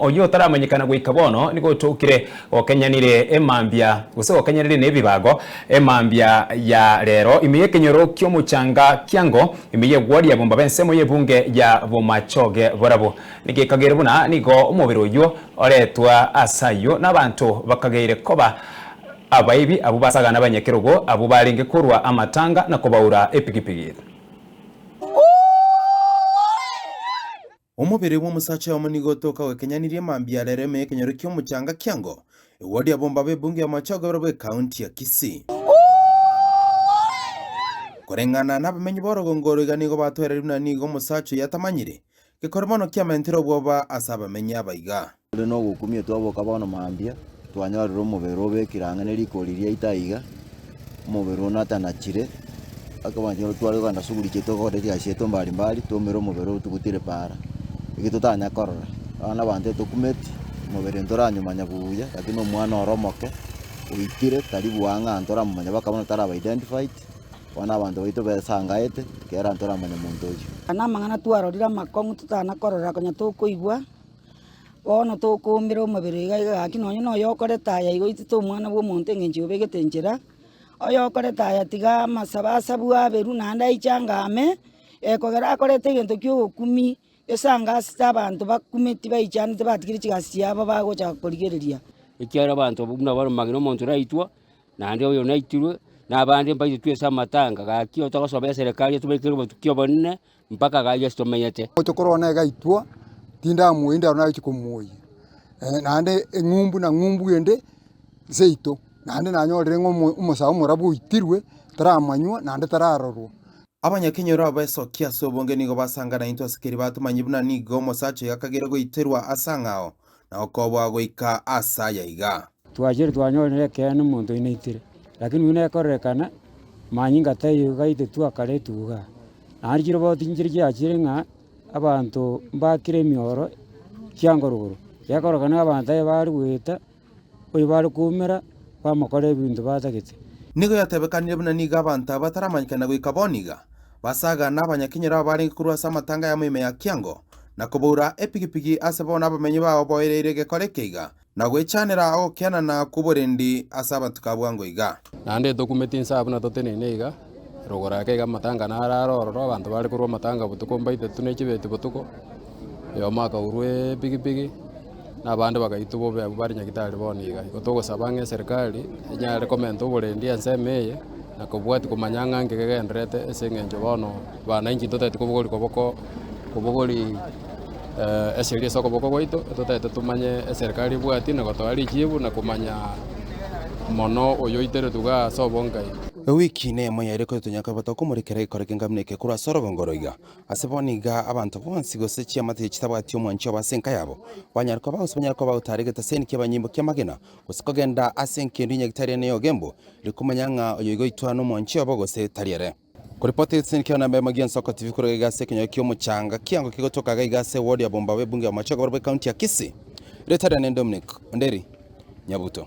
Oyio otaramanyekana goika bono nigo otokire gokenyanire emambia, gose gokenyanire nebibago emambia ya rero ime y'ekenyoro ki'omochanga kiango ime y'egwori ya Bombaba ensemo y'ebunge ya Bomachoge Borabu. Nigo ekageire buna nigo omobere oyio oretwa ase ayio nabanto bakageire koba abaibi abwo basagana abanyakerogo abwo barenge korwa amatanga na kobaura epigipigi. Omobere bw'omosacha oyomo nigo otoka gwekenyanirie mambia arere ime y'ekenyoro ki'omochanga kiango, ewodi ya Bombaba ebunge y'amache ogobera bw'ekaunti ya Kisii. Koreng'ana nabamenyi b'orogongo oro iga nigo batwereire buna nigo omosacha oyio atamanyire, gekore bono kiamentire obwoba ase abamenyi aba iga. Ore nogokumia twaboka bono mambia, twanyorire omobere obekire ang'e ne rikori riaito aiga, omobere one atanachire, ekero tware kogenda suguri chiaito gokora chigasi chiaito mbari mbari, twaumera omobere otugutire paara, eki totanya korora. Bono abanto etokumeti, omobere ntoranyomanya buya, lakini omwana ore omoke, oitire tari bwang'aa ntoramomanya mpaka bono taraba identified. Bono abanto baito besangaete, kera ntoramanya monto oyio. Namang'ana twarorire amakong'u totana korora konya tokoigwa. Bono tokoumera omobere iga iga gaki nonye na oyokorete aya igo oitete omwana bw'omonto eng'encho obegete enchera, oyokorete aya tiga amasabo asabwe aberwe naende aiche angame, ekogera akorete egento kia ogokumia, esangasete abanto bakumeti baichanete batigire chigasi chiabo bagocha korigereria. Ekiagera abanto abwo buna bare omong'ina omonto oraitwa, naende oyo naitirwe, na abande mbaitetwe ase amatanga, gaki otogosoba eserekari etobekere obotuki obonene. Mpaka iga Yeso tomenyete. Oche korora naye gaitwa, tindamoyia ndaro nagochia komoyia, naende eng'umbu na ng'umbu ende seito, naende nanyorire ng'a omo omosae omorabu oitirwe, taramanywa naende tararorwa. Abanyakenyoro abesokia ase obonge nigo basangana intwe ase keria batomanyie buna nigo omosacha oyo akagere goiterwa ase ang'ao na gokoboa goika ase aya iga. Twachire twanyorire ekeene omonto oino aitire, lakini buna ekororekana manyinga taiyo gaitetwe akaretwa igaa. Naende chiroboti nchiria chiachire ng'a abanto mbakire emioro chiangorogoro, gekororekana abanto aye bare goeta, oyo bare koumera, bamokora ebinto batagete. Nigo yatebekanire buna nigo abanto aba bataramanyekana goika bono iga, basaga na abanyakenyoro aba barenge korwa ase amatanga ayamo ime ya Kiango, na koboura epigipigi ase bono abamenyi bao boereire egekora eke iga. Na gwechanera ogokianana kw'oborendi ase abatuko a bwango iga. Naende etokumeti inse aa buna toteneine iga, rogoro ake iga amatanga naro are ororo, abanto bare korwa amatanga botuko mbaitetwe ne chibeti botuko, oyomo akaurwa epikipiki, na abande bagaitwa bobe abwo bare nyagitari bono iga. Igo togosaba ng'a eserikari, enyare komenta oborendi ensemo eye, na kobwatia komanya ng'a nki kegendererete ase eng'encho bono bananchi ntotagete kobogoria koboko kobogoria. Esegi ase okoboko gwaito, totagete tomanye eserikari ebwati na gotoa richibu na komanya mono oyoiteretwe igaa ase obongai. Ewiki neyemo yaire koetonya kwebata okomorekera egekore kenga buna eke korwa ase orogongo oro iga. Ase bono iga abanto bonsi gose chiamate chitabwati omwanchi obo ase enka yabo, banyare koba gose banyare koba gotara egetaseni ki'abanyimbo ki'amagena, gose kogenda ase engendu y'Nyagitari ene y'ogembo, erio komanya ng'a oyo iga oitwa nomwanchi obo gose tari ere. Koripoti egetaseni kia namba emo gi'ensoko TV korwa iga ase ekenyoro ki'omochanga kiango kegotoka iga iga ase eward ya Bombaba ebunge ya Machoge barabwo ekaunti ya Kisii. Erieta riane Dominic Onderi Nyabuto.